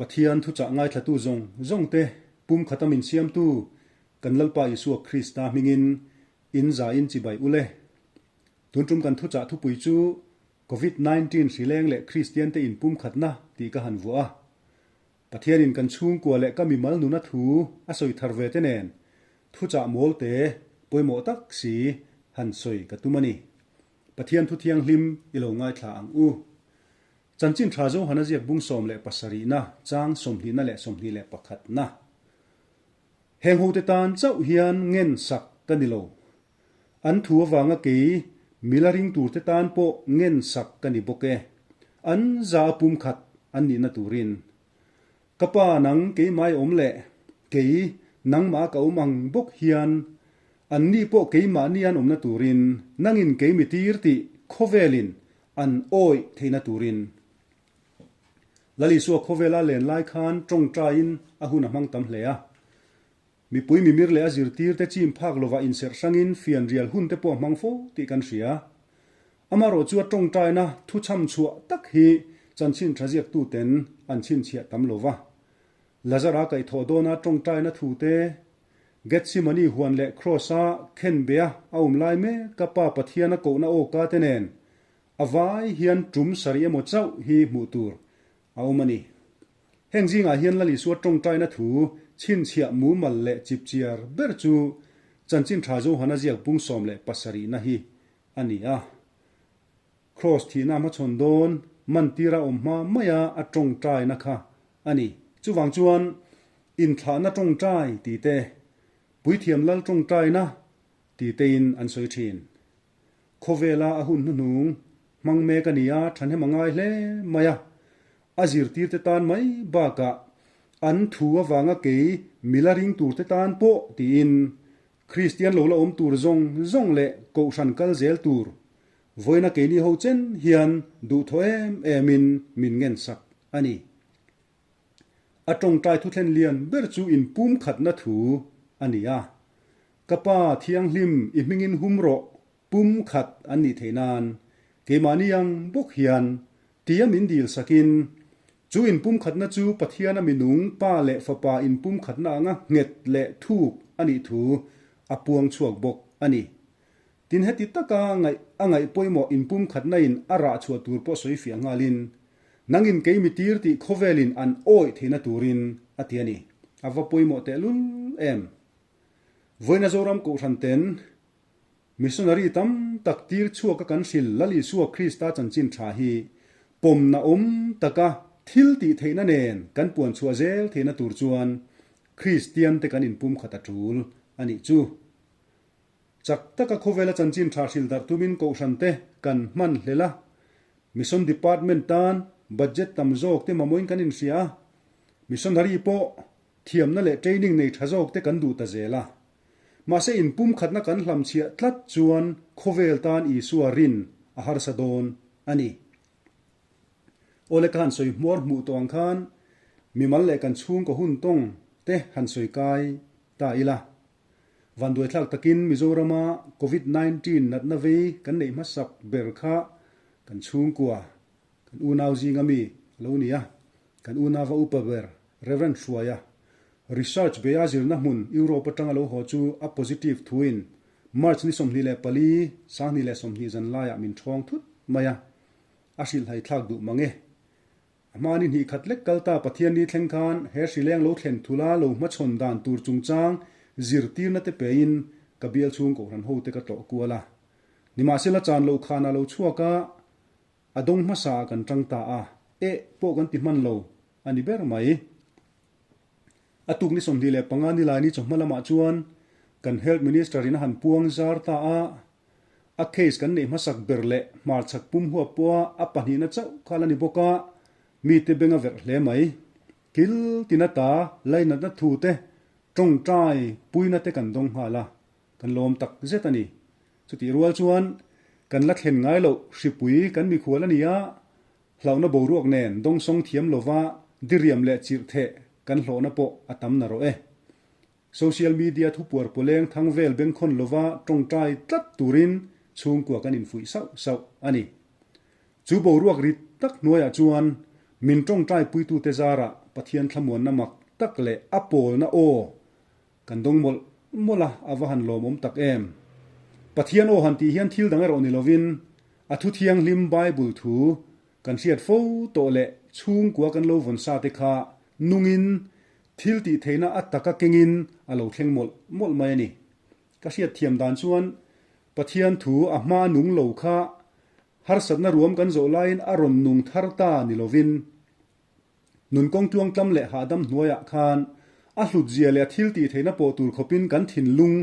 Pathian thuchah ngaithlatu zawng zawng te pumkhata min siamtu kan Lalpa Isua Krista hmingin in za in chibai ule. Tun tum kan thuchah thupui chu Covid 19 hrileng leh Kristian te in pumkhatna tih ka han vuah a. Pathianin kan chhungkua leh ka mimal nuna thu a sawi thar ve te nen thuchah mawl te pawimawh tak si han sawi ka tum a ni. Pathian thu thianghlim i lo ngaithla ang u. Chanchin tha Johana ziak bung 17na chang 20na leh 21na. Heng hote tan chauh hian ngen sak ka ni lo. An thu avanga kei mila ring turte tan pawh ngen sak ka ni bawk e. An za a pumkhat an nihna turin. Ka pa nang keimah i awm leh kei nangmah ka awm ang bawk hian anni pawh keimahni an awmna turin nangin kei mi tir tih khawvelin an awih theihna turin. Lal Isua khawvela len lai khan tawngtaiin a hun a hmang tam hle a. Mipui mimir leh a zirtirte chim phak lovah inserh hrangin fianrial hunte pawh a hmang fo tih kan hria. Amaherawh chu a tawngtaina thu chham chhuah tak hi chanchin tha ziaktuten an chhinchhiah tam lo va. Lazara kaihthawh dawna tawngtaina thute, Gethsemane huan leh Kraws-a khenbea a awm lai mek ka Pa Pathian a kohna awka te nen a vai hian tum sarih emaw chauh hi hmuh tur a awm a ni. Heng zingah hian Lal Isua tawngtaina thu chhinchhiah mumal leh chipchiar ber chu Chanchin Tha Johana ziak bung 17na hi a ni a. Kraws thihna hmachhawn dawn mantira awm hma maia a tawngtaina kha a ni. Chuvang chuan inthlahna tawngtai ti te, Puithiam Lal tawngtaina ti tein an sawi thin. Khawvela a hun hnuhnung hmang mek a ni a, thahnem a ngai hle mai a. A zirtirte tan mai bakah an thu avanga kei mila ring turte tan pawh tiin Kristian lo la awm tur zawng zawng leh kohhran kal zel tur vawiina keini ho chen hian duhthawh em emin min ngensak a ni. A tawngtai thuthlen lian ber chu inpumkhatna thu a ni a. Ka Pa Thianghlim i hmingin hum rawh pumkhat an nih theih nan keimahni ang bawk hian tia min dil sakin chu inpumkhatna chu Pathiana minung Pa leh Fapa inpumkhatna anga nghet leh thuk a nih thu a puang chhuak bawk a ni. Tin heti taka ngaih a ngaih pawimawh inpumkhatna in a rah chhuah tur pawh sawi fiah nghalin nangin kei mi tir tih khawvelin an awih theihna turin a ti a ni. A va pawimawh tehlul em! Vawiina Zoram Kohhran ten Missionary tam tak tir chhuaka kan hril Lal Isua Krista chanchin tha hi pawmna awm taka thil tih theihna nen kan puan chhuah zel theihna tur chuan Kristian te kan inpumkhat a tul a nih chu. Chak taka khawvela chanchin tha hril darh tumin Kohhran te kan hman hlel a, Mission Department tan budget tam zawk te mamawhin kan inhria a, Missionary pawh Thiamna leh training nei tha zawk te kan duh ta zel a. Mahse inpumkhatna kan hlamchhiah tlat chuan khawvel tan Isua rin a harsa dawn a ni. Awle ka han sawi hmuar hmuh tawh ang khan mimal leh kan chhungkaw hun tawng te han sawi kai ta ila. Vanduaithlak takin Mizorama Covid 19 natna vei kan neih hmasak ber kha kan chhungkua, kan unau zinga mi a lo ni a, kan unauva upa ber Rev. Hruaia, Research beia zirna hmun Europe atanga lo haw chu a positive thuin March ni 24, 2020 zan laiah min ṭhawng thut mai a, a hrilhhai thlak duh mang e. A hma ni hnih khat lek kal ta Pathian ni thleng khan he hrileng lo thlen thula lo hmachhawn dan tur chungchang zirtirna te pein ka bial chhung kohhran hote ka tlawh kual a. Nimahsela chan loh khan a lo chhuak a, A dawng hmasa ah kan tang ta a, eh pawh kan ti hman lo a ni ber mai. A tuk ni 25 Nilaini chawhma lamah chuan kan Health Minister in a han puang zar ta a, a case kan neih hmasak ber leh hmarchhak pum huap pawha a pahnihna chauh kha la ni bawk a, mite beng a verh hle mai. Kil tina ta lainatna thu te, tawngtai puina te kan dawng nghal a, kan lawm tak zet a ni. Chutih rual chuan kan la thlen ngai loh hripui kan mikhual a ni a, hlauhna boruak nen dawngsawng thiam lova diriam leh chirh theh kan hlawhna pawh a tam na rawh e. Social media thupuar pawleng thang vel bengkhawn lova tawngtai tlat turin chhungkua kan infuih sauh sauh a ni. Chu boruak rit tak hnuaiah chuan min tawngtai puitute zarah Pathian thlamuanna mak tak leh a pawlna aw kan dawng mawlh mawlh a, a va han lawmawm tak em! Pathian aw han tih hian thil dang erawh ni lovin a thu thianghlim Bible thu kan hriat fo tawh leh chhungkua kan lo vawn sa te kha nungin thil tih theihna a taka kengin a lo thleng mawlh mawlh mai a ni. Ka hriat thiam dan chuan Pathian thu a hma nung lo kha harsatna ruam kan zawh laiin a rawn nung thar ta ni lovin nun kawng tluangtlam leh hahdam hnuaiah khan a hlutzia leh a thil tih theihna pawh tur khawpin kan thinlung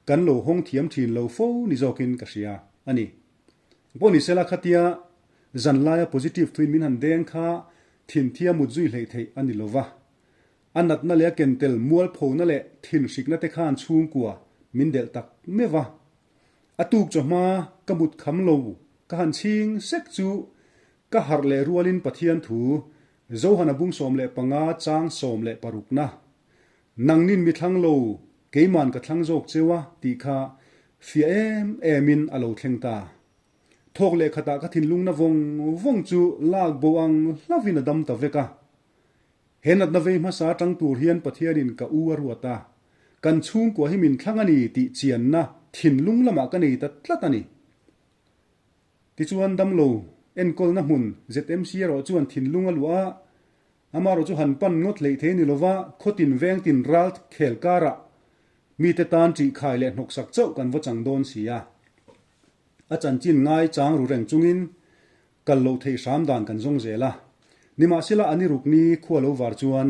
kan lo hawng thiam thin lo fo ni zawkin ka hria a ni. Pawh ni sela khatia zan laia positive thuin min han deng kha thinthia mut zui hleih theih a ni lova. A natna leh a kentel mualphona leh thinhrikna te khan chhungkua min delh tak meuh va. A tuk chawhma ka mut kham lo ka han chhing sek chu ka harh leh rualin Pathian thu Johana bung 15 chang 16 na Nangnin mi thlang lo, keiman ka thlang zawk cheu a tih kha fiah em emin a lo thleng ta. Thawk leh khatah ka thinlungna vawng vawng chu lak bo ang hlauvin a dam ta vek a. He natna vei hmasa atang tur hian Pathianin ka u a ruat a, kan chhungkua hi min thlang a ni tih chianna thinlung lamah ka nei ta tlat a ni. Tichuan damlo enkawlna hmun ZMC erawh chuan thinlung a luah a, amaherawh chu han pan ngawt hleih thei ni lova khawtin vengtin ral khel karah mite tan ṭihkhai leh hnawksak chauh kan va chang dawn si a. A chanchin ngai chang ru reng chungin Kal loh theih hram dan kan zawng zel a. Nimahsela a ni ruk ni khua lo var chuan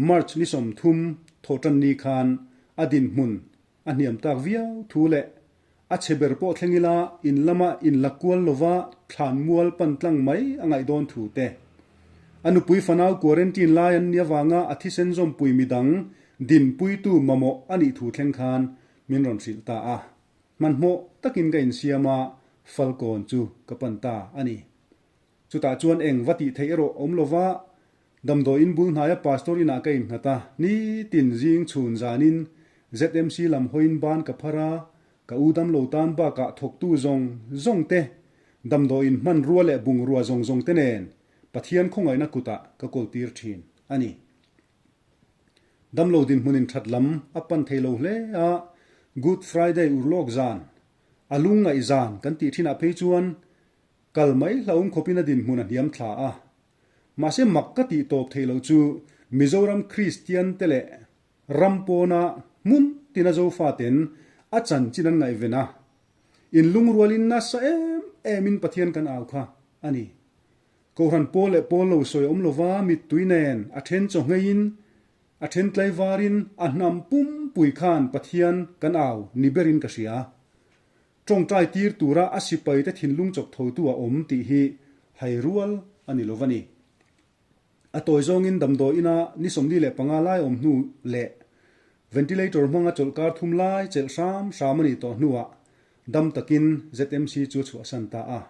March ni 30 thawhtan ni khan a dinhmun a hniam tak viau thu leh a chhe ber pawh thleng ila in lama in la kual lova thlan mual pan tlang mai a ngaih dawn thu te. A nupui fanau quarantine lai an nih avanga a thisen zawmpui midang dinpuitu mamawh a nih thu thleng khan min rawn hrilh ta a. Hmanhmawh takin ka insiam a, Falkawn chu ka pan ta a ni. Chutah chuan eng va tih theih erawh awm lova, damdawiin bul hnaia pastor inah ka innghat a, nitin zing chhun zanin ZMC lam hawiin ban ka phar a, ka u damlo tan bakah thawktu zawng zawng te, damdawiin hmanrua leh bungrua zawng zawng te nen Pathian khawngaihna kutah ka kawltir thin a ni. Damlo dinhmunin that lam a pan thei lo hle a, Good Friday urlawk zan, a lungngaih zan kan tih thinah phei chuan kal mai hlauhawm khawpin a dinhmun a hniam thla a. Mahse mak ka tih tawp theih loh chu Mizoram Kristian te leh ram pawna hmun tina Zofaten a chanchin an ngaihven a, inlungrualin nasa em emin Pathian kan au kha a ni. Kohhran pawl leh pawl lo sawi awm lova mittui nen a then chaw ngheiin, a then tlaivarin a hnam pumpui khan Pathian kan au ni berin ka hria. Tawngtai tir tura a sipaite thinlung chawk thotu a awm tih hi hai rual a ni lova ni. A tawi zawngin damdawi ina ni 45 lai awm hnu leh ventilator hmanga chawlhkar thum lai chelh hram hram a nih tawh hnuah dam takin ZMC chu a chhuahsan ta a.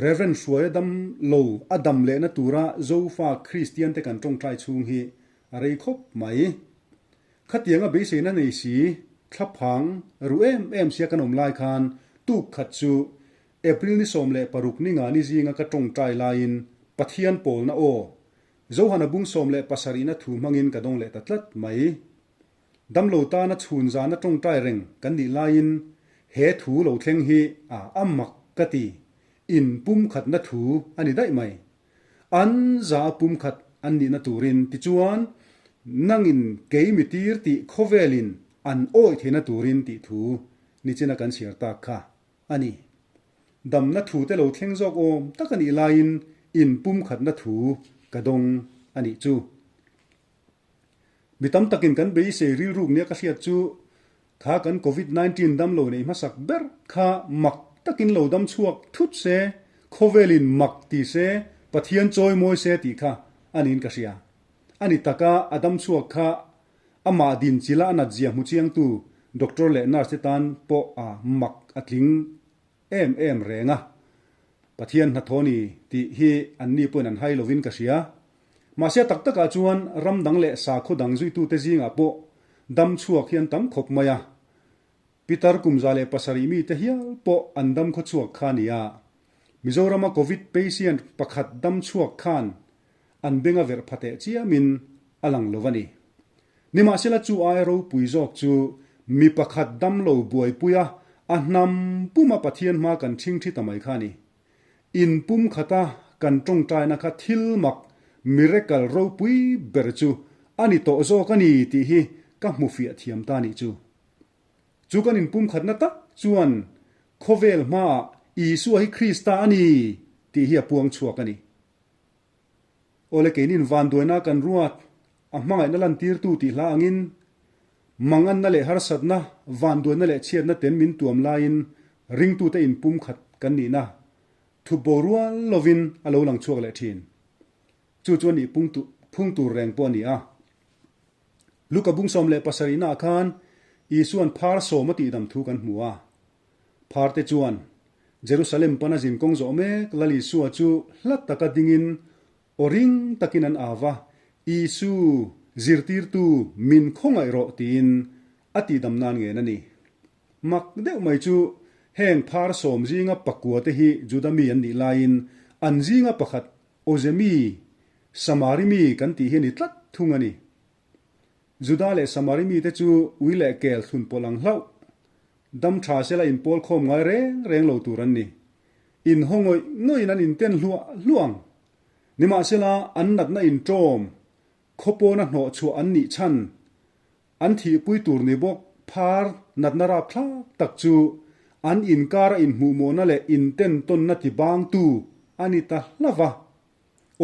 Rev. Hruaia dam lo a dam lehna tura Zofa Kristian te kan tawngtai chhung hi a rei khawp mai. Khatianga beiseina nei si, thlaphang ru em em sia kan awm lai khan tuk khat chu April ni 16 ni nga ni zinga ka tawngtai laiin Pathian pawlna aw Johana bung 17 na thu hmangin ka dawng leh ta tlat mai. Damlo tana chhun zana tawngtai reng kan nih laiin he thu lo thleng hi a a mak ka ti, in pumkhatna thu a ni daih mai. An za a pumkhat an nihna turin tichuan nangin kei mi tir tih khawvelin an awih theihna turin tih thu nichina kan chhiar tak kha a ni. Damna thu te lo thleng zawk awm tak a nih laiin in pumkhatna thu ka dawng a nih chu. Mi tam takin kan beisei rilruk nia ka hriat chu kha kan Covid 19 damlo neih hmasak ber kha mak takin lo dam chhuak thut se, khawvelin mak ti se, Pathian chawi mawi se tih kha a niin ka hria. A ni taka a dam chhuak kha amah din chila a nat zia hmu chiangtu doctor leh nurse te tan pawh a mak a tling em em reng a, Pathian hnathawh ni tih hi anni pawhin an hai lovin ka hria. Mahse tak takah chuan ram dang leh sakhaw dang zuitute zingah pawh dam chhuak hi an tam khawp mai a. Pitar kum 107 mite hial pawh an dam khaw chhuak kha a ni a. Mizorama Covid patient pakhat dam chhuak khan. an beng a verh pha teh chiamin a lang lo a ni. Nimahsela chu aia ropui zawk chu mi pakhat damlo buaipuia a hnam puma Pathian hma kan ṭhingṭhi ta mai kha a ni. In pumkhata kan ṭawngṭaina kha thil mak, miracle, ropui ber chu a ni tawh zawk a ni tih hi ka hmu fiah thiam ta nih chu. Chu kan inpumkhatna tak chuan khawvel hmaah Isua hi Krista a ni tih hi a puang chhuak a ni. Awle keinin vanduaina kan ruat a hmangaihna lantirtu tih hla angin manganna leh harsatna, vanduaina leh chhiatna ten min tuam laiin ringtute inpumkhat kan nihna thup bo rual lovin a lo lang chhuak leh thin. Chu chu a nih phung tur reng pawh a ni a. Luka bung 17 naah khan Isua'n phar sawm a tihdam thu kan hmu a. Pharte chuan Jerusalem pana zinkawng zawh mek Lal Isua chu hla taka dingin aw ring takin an au va, Isu, zirtirtu min khawngaih rawh tiin a tihdam nan ngen a ni. Mak deuh mai chu heng phar sawm zinga pakua te hi Juda mi an nih laiin an zinga pakhat Awzemi, Samari mi kan tih hi a ni tlat thung a ni. Juda leh Samari mite chu ui leh kel thlun pawlh ang hlauh. Dam tha sela inpawl khawm ngai reng reng lo tur an ni. Inhaw ngawih ngawih-in an inten hluah hluah ang. Nimahsela an natna inṭawm, khawpawna hnawhchhuah an nih chhan, An thihpui tur ni bawk phar natna rapthlak tak chu an inkara inhmuhmawhna leh intentawnna tibangtu a ni ta hlauh va.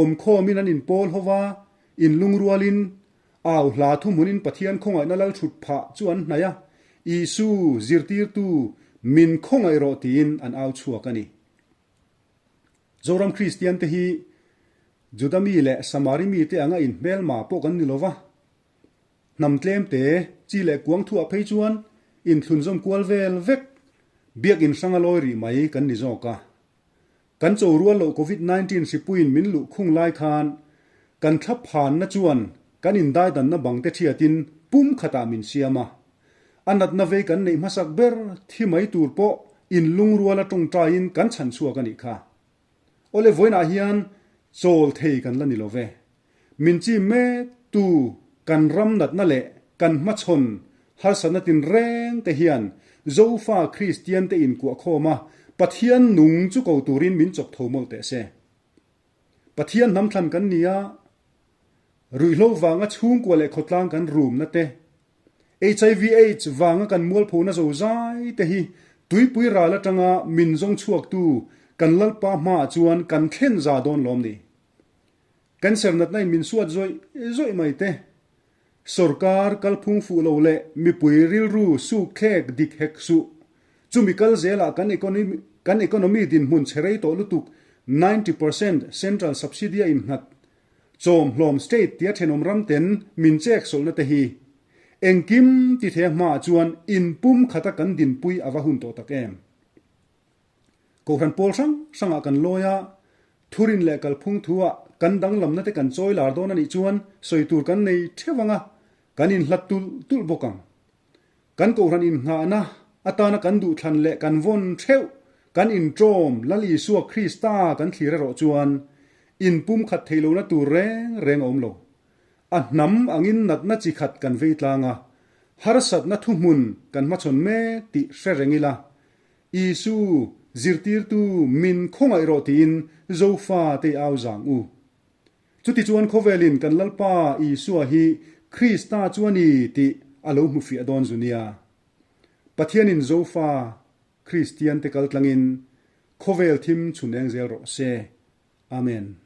Awmkhawmin an inpawl ho va, inlungrualin au hla thuhmunin Pathian khawngaihna lal thut phah chu an hnaih a, Isu, zirtirtu, min khawngaih rawh tiin an au chhuak a ni. Zoram Kristiante hi Juda mi leh Samari mite anga inhmelma pawh kan ni lo va. Hnam tlemte, chi leh kuang thuah phei chuan inthlunzawm kual vel vek, biakinn hrang a lawi rih mai kan ni zawk a. Kan cho rual loh Covid 19 hripuiin min luh khung lai khan kan thla phanna chuan kan indaidanna bangte thiatin pum khatah min siam a. A natna vei kan neih hmasak ber thi mai tur pawh inlungruala tawngtaiin kan chhan chhuak a nih kha. Awle vawiinah hian chawl thei kan la ni lo ve. Min chim mek tu kan ram natna leh kan hmachhawn harsatna tinreng te hian Zofa Kristian te inkuah khawm a Pathian nung chu ko turin min chawk tho mawlh teh se. Pathian hnam thlan kan ni a, ruihhlo vanga chhungkua leh khawtlang kan rumna te, Hiv aids vanga kan mualphona zo zai te hi tuipui ral atanga min zawng chhuaktu kan Lalpa hmaah chuan kan thlen za dawn lawm ni. Cancer natna in min suat zawih zawih mai te, sorkar kalphung fuh lo leh mipui rilru suk thlek dik hek suh. Chumi kal zelah kan kan economy dinhmun chhe rei tawh lutuk 90% central subsidy a innghat Chawm hlawm state tia thenawm ram ten min chek sawlhna te hi engkim ti thei a hmaah chuan inpum khata kan dinpui a va hun tawh tak em. Kohhran pawl hrang hrangah kan lawi a, thurin leh kalphung thuah kan danglamna te kan chawi lar dawn a nih chuan sawi tur kan nei theuh ang a, kan inhlat tulh tulh bawk ang. Kan Kohhran innghahna atana kan duhthlan leh kan vawn theuh, kan inṭawm Lal Isua Krista kan thlir erawh chuan inpumkhat thei lohna tur reng reng a awm lo. A hnam angin natna chi khat kan vei tlang a, harsatna thuhmun kan hmachhawn mek tih hre reng ila, Isu, zirtirtu min khawngaih rawh tiin Zofa te i au zang u. Chutichuan khawvelin kan Lalpa Isua hi Krista chu a ni tih a lo hmu fiah dawn zu nia. Pathianin Zofa Kristiante kaltlangin khawvel thim chhun eng zel rawh se. Amen.